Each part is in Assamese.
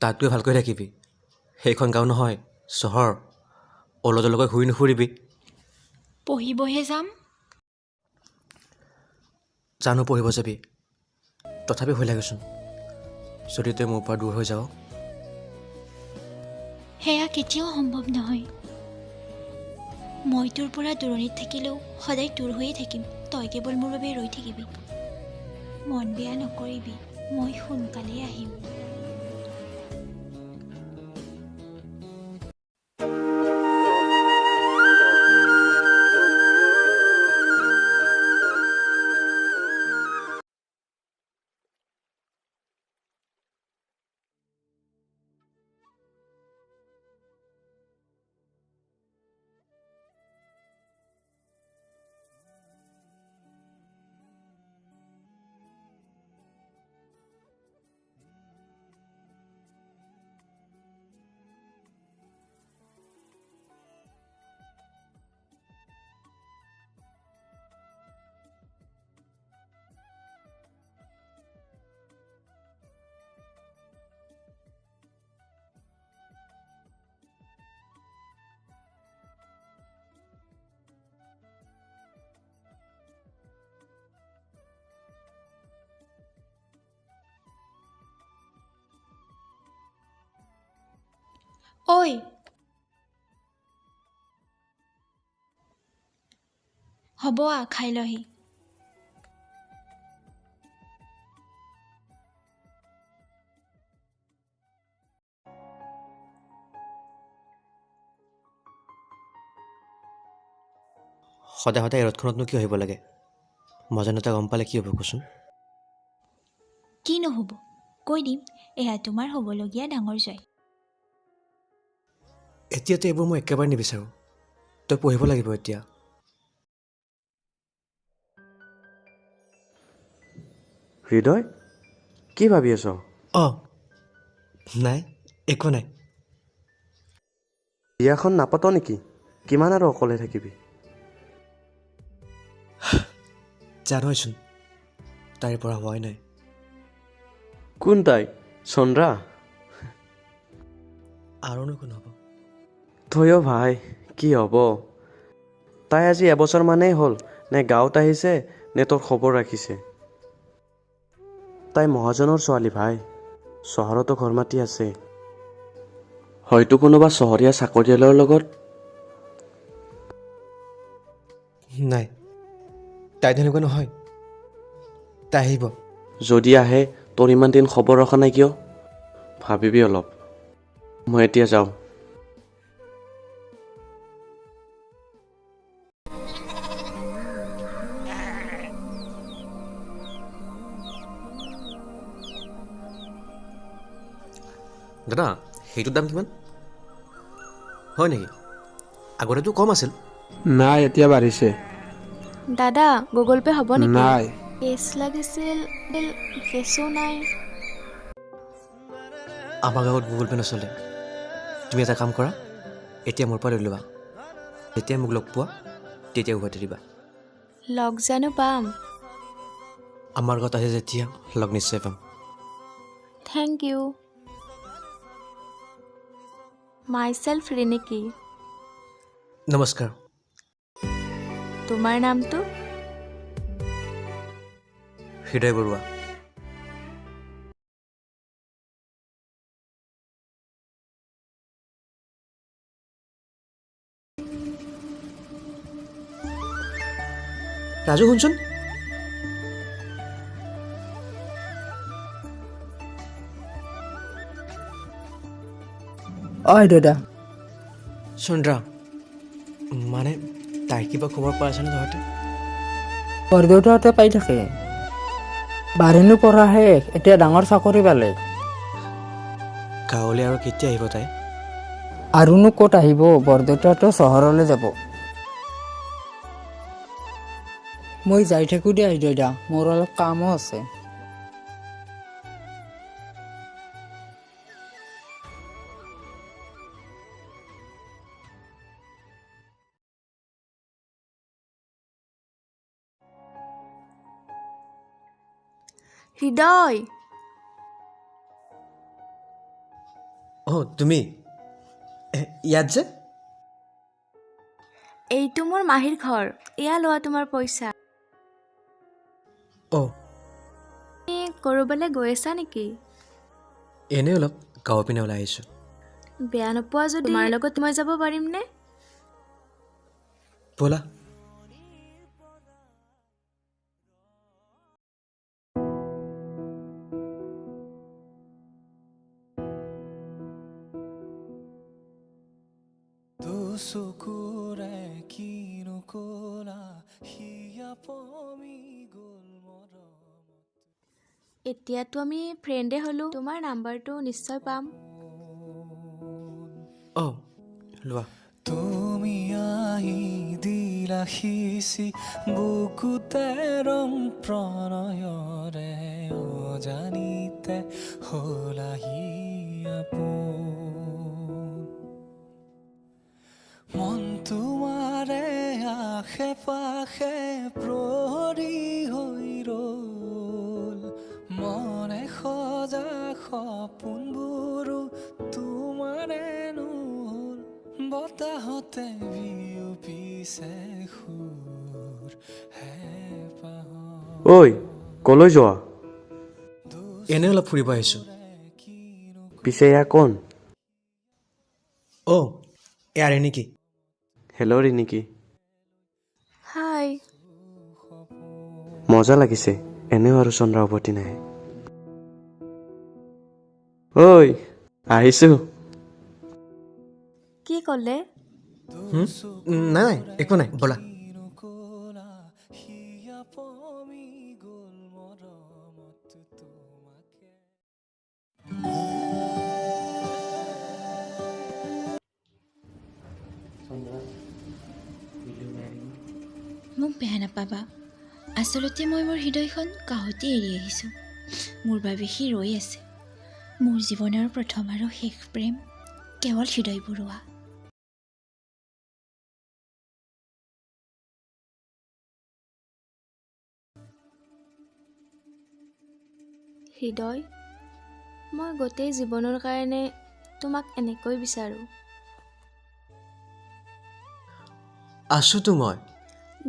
তাত গৈ ভালকৈ থাকিবি। সেইখন গাঁও নহয়, চহৰ। অলজলকৈ ঘূৰি নুফুৰিবি। পঢ়িবহে যাম। জানো পঢ়িব যাবি, তথাপি ভয় লাগেচোন যদি তই মোৰ পৰা দূৰ হৈ যাৱ। সেয়া কেতিয়াও সম্ভৱ নহয়। মই তোৰ পৰা দূৰণিত থাকিলেও সদায় তোৰ হৈয়ে থাকিম। তই কেৱল মোৰ বাবে ৰৈ থাকিবি। মন বেয়া নকৰিবি, মই সোনকালেই আহিম। ঐ, হ'ব, আহ, খাই লহি। সদায় সদায় এই ৰ'দখনতনো কিয় আহিব লাগে? মজানতে গম পালে কি হ'ব কচোন? কি নহ'ব? কৈ দিম এয়া তোমাৰ হ'বলগীয়া ডাঙৰ জয়। এতিয়াতো এইবোৰ মই একেবাৰে নিবিচাৰোঁ। তই পঢ়িব লাগিব এতিয়া। হৃদয়, কি ভাবি আছ? অঁ, নাই, একো নাই। বিয়াখন নাপাত নেকি? কিমান আৰু অকলে থাকিবি? জানইচোন, তাইৰ পৰা হোৱাই নাই। কোন তাই? চন্দ্ৰা? আৰুনো কোন হ'ব? তয়ো ভাই, কি হ'ব? তাই আজি এবছৰমানেই হ'ল, নে গাঁৱত আহিছে নে তোৰ খবৰ ৰাখিছে। তাই মহাজনৰ ছোৱালী ভাই, চহৰতো ঘৰ মাটি আছে। হয়তো কোনোবা চহৰীয়া চাকৰিয়ালৰ লগত। নাই, তাই তেনেকুৱা নহয়। তাই আহিব। যদি আহে, তোৰ ইমান দিন খবৰ ৰখা নাই কিয়? ভাবিবি অলপ। মই এতিয়া যাওঁ। দাদা, সেইটোৰ দাম কিমান? হয় নেকি? আগতেতো কম আছিল। নাই, এতিয়া বাঢ়িছে। দাদা, গুগল পে' হ'ব নেকি? নাই। কেছ লাগিছিল, কেছো নাই। আমাৰ গাঁৱত গুগল পে' নচলে। তুমি এটা কাম কৰা, এতিয়া মোৰ পৰা লৈ লোৱা। যেতিয়া মোক লগ পোৱা তেতিয়া উভতি দিবা। লগ জানো পাম? আমাৰ গাঁৱত আছে যেতিয়া লগ নিশ্চয় পাম। Thank you. Myself Riniki. নমস্কাৰ। তোমাৰ নামটো? হৃদয় বৰুৱা। ৰাজু, শুনচোন। ঐ দাদা। চন্দ্ৰা, মানে তাইৰ কিবা খবৰ পাই আছেনে তহঁতে? বৰদেউতাহঁতে পাই থাকে। বাৰেনো পঢ়া শেষ, এতিয়া ডাঙৰ চাকৰি পালে। গাঁৱলৈ আৰু কেতিয়া আহিব তাই? আৰুনো ক'ত আহিব, বৰদেউতাহঁতে চহৰলৈ যাব। মই যাই থাকোঁ দেই দেউতা, মোৰ অলপ কামো আছে। হৃদয়। অঁ, তুমি ইয়াত যে? এইটো মোৰ মাহীৰ ঘৰ। এয়া লোৱা তোমাৰ পইচা। অঁ। তুমি ক'ৰবালৈ গৈ আছা নেকি? এনেই অলপ গাঁৱৰ পিনে ওলাই আহিছোঁ। বেয়া নোপোৱা যদি তোমাৰ লগত মই যাব পাৰিমনে? ব'লা। এতিয়াতো আমি ফ্ৰেণ্ডে হ'লোঁ, তোমাৰ নাম্বাৰটো নিশ্চয় পাম। অঁ, লোৱা। তুমি আহি দিলা সিঁচি বুকুতে ৰং প্ৰণয়ৰে, অজানিতে হ'লাহি আপোন। মন তোমাৰে আশে পাশে প্ৰহৰী হৈ ৰ'ল, মনে সজা সপোনবোৰো তোমাৰে নহ'ল। বতাহতে বিয়পিছে সুৰ হেঁপাহৰ। ঐ, কলৈ যোৱা? এনেই অলপ ফুৰিব আহিছোঁ। পিছে এয়া কোন? অঁ, এয়া ৰিণিকি। হেল্ল' ৰিণিকি। হাই। মজা লাগিছে। এনেও আৰু চন্দ্ৰা উভতি নাহে। ঐ, আহিছোঁ। কি ক'লে? নাই নাই, একো নাই, ব'লা। হিয়া পমি গ'ল মৰমত তোমাকে। মোক বেয়া নাপাবা, আচলতে মই মোৰ হৃদয়খন গাঁৱতে এৰি আহিছোঁ। মোৰ বাবে সি ৰৈ আছে। মোৰ জীৱনৰ প্ৰথম আৰু শেষ প্ৰেম কেৱল হৃদয় বৰুৱা। হৃদয়, মই গোটেই জীৱনৰ কাৰণে তোমাক এনেকৈ বিচাৰোঁ। আছোঁতো মই।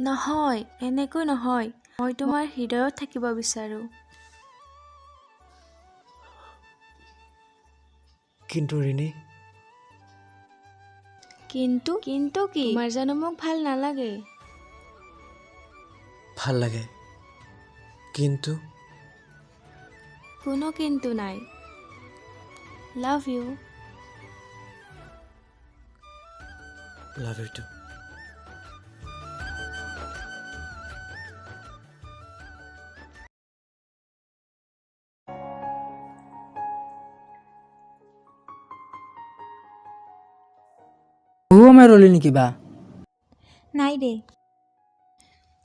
নহয়, এনেকৈ নহয়, মই তোমাৰ হৃদয়ত থাকিব বিচাৰোঁ। কিন্তু ৰিণি। কিন্তু? কিন্তু কি? তোমাৰ জানো মোক ভাল নালাগে? ভাল লাগে, কিন্তু। কোনো কিন্তু নাই। Love you. Love you too. বহু সময় ৰ'লি নেকি বা? নাই দে।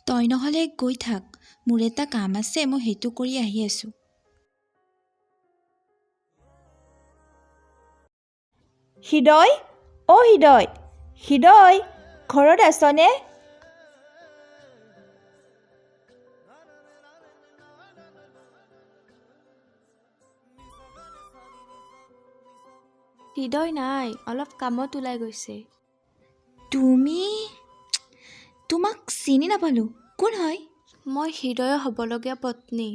তই নহ'লে গৈ থাক, মোৰ এটা কাম আছে, মই সেইটো কৰি আহি আছোঁ। হৃদয়, অ' হৃদয়, হৃদয়, ঘৰত আছনে? হৃদয় নাই, অলপ কামত ওলাই গৈছে। তুমি? তোমাক চিনি নাপালোঁ, কোন হয়? মই হৃদয়ৰ হ'বলগীয়া পত্নী।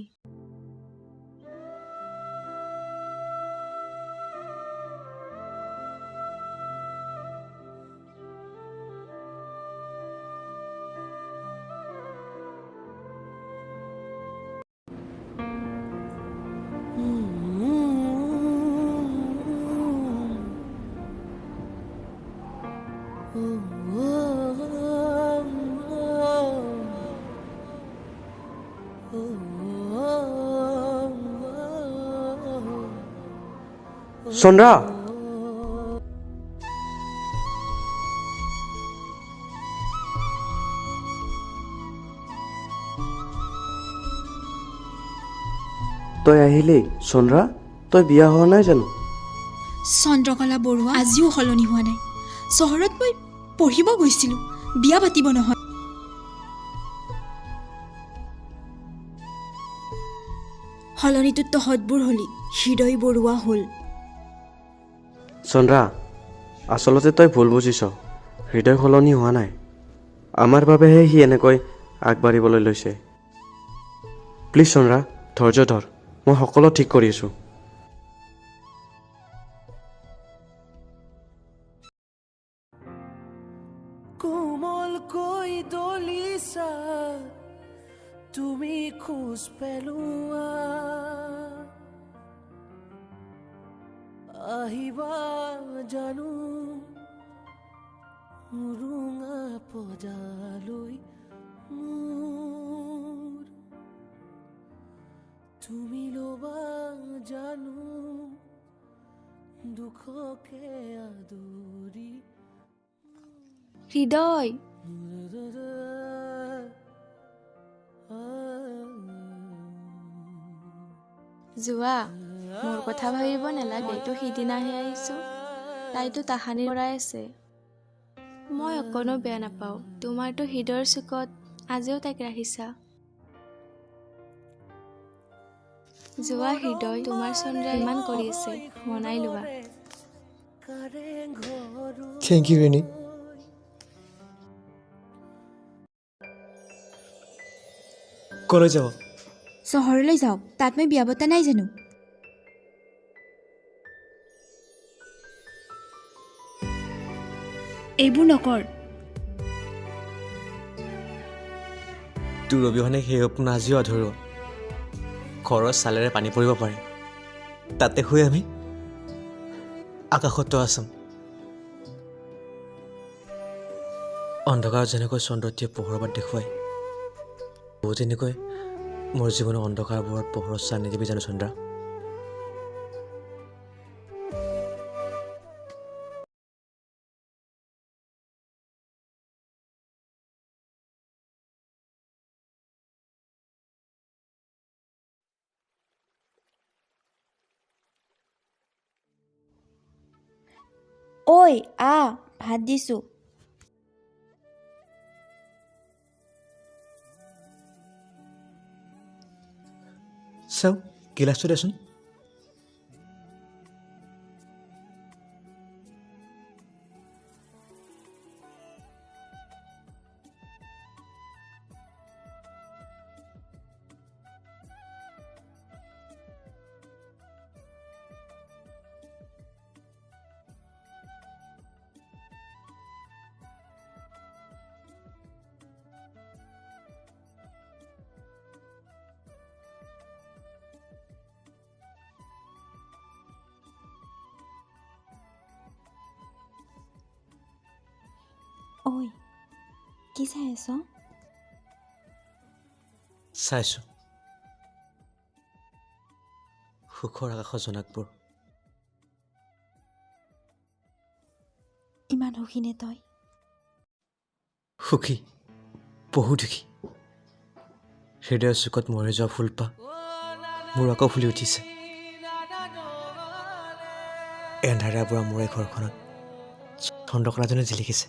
চন্দ্ৰা। তই আহিলি চন্দ্ৰা? তই বিয়া হোৱা নাই জানো? চন্দ্ৰকলা বৰুৱা আজিও সলনি হোৱা নাই। চহৰত মই পঢ়িব গৈছিলোঁ, বিয়া পাতিব নহয়। সলনিটো তহঁতবোৰ হলি, হৃদয় বৰুৱা হ'ল। চন্দ্ৰা, আচলতে তই ভুল বুজিছ। হৃদয় সলনি হোৱা নাই, আমাৰ বাবেহে সি এনেকৈ আগবাঢ়িবলৈ লৈছে। প্লিজ চন্দ্ৰা, ধৈৰ্য ধৰ, মই সকলো ঠিক কৰি আছোঁ। কোমলকৈ দলিচা তুমি খোজ পেলোৱা, আহিবা জানো উৰুঙা পজালৈ মোৰ, তুমি ল'বা জানো দুখকে আদৰি। হৃদয়, যোৱা, মোৰ কথা ভাবিব নালাগে। মইতো সিদিনাহে আহিছোঁ, তাইতো তাহানিৰ পৰাই আছে। মই অকণো বেয়া নাপাওঁ, তোমাৰতো হৃদয়ৰ চুকত আজিও তাইক ৰাখিছা। যোৱা হৃদয়, তোমাৰ চন্দ্ৰাই ইমান কৰি আছে, মনাই লোৱা। Thank you ৰেণী। ক'লৈ যাব? চহৰলৈ যাওঁ, তাত মই বিয়া পতা নাই জানো? এইবোৰ নকৰ। তোৰ অবিহনে সেই সপোন আজিও আধৰুৱা। ঘৰৰ চালেৰে পানী পৰিব পাৰে, তাতে শুই আমি আকাশতো আছাম। অন্ধকাৰত যেনেকৈ চন্দ্ৰটিয়ে পোহৰৰ বাট দেখুৱায়, বহুত তেনেকৈ মোৰ জীৱনৰ অন্ধকাৰবোৰত পোহৰৰ ছাঁ নিদিবি জানো চন্দ্ৰা? ঐ আহ, ভাত দিছোঁ। চাওঁ গিলাচটো দেচোন। ঐ, কি চাই আছ? চাইছোঁ সুখৰ আকাশৰ জোনাকবোৰ। ইমান সুখী নে তই? সুখী, বহুত সুখী। হৃদয়ৰ চুকত মৰি যোৱা ফুলপাহ মোৰ আকৌ ফুলি উঠিছে। এন্ধাৰে আৱৰা মোৰ এই ঘৰখনত চন্দ্ৰকলাজনে জিলিকিছে।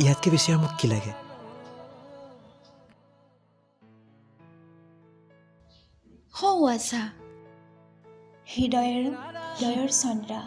ইয়াতকৈ বেছি আৰু মোক কি লাগে? সৌ আছা হৃদয়ৰ চন্দ্ৰা।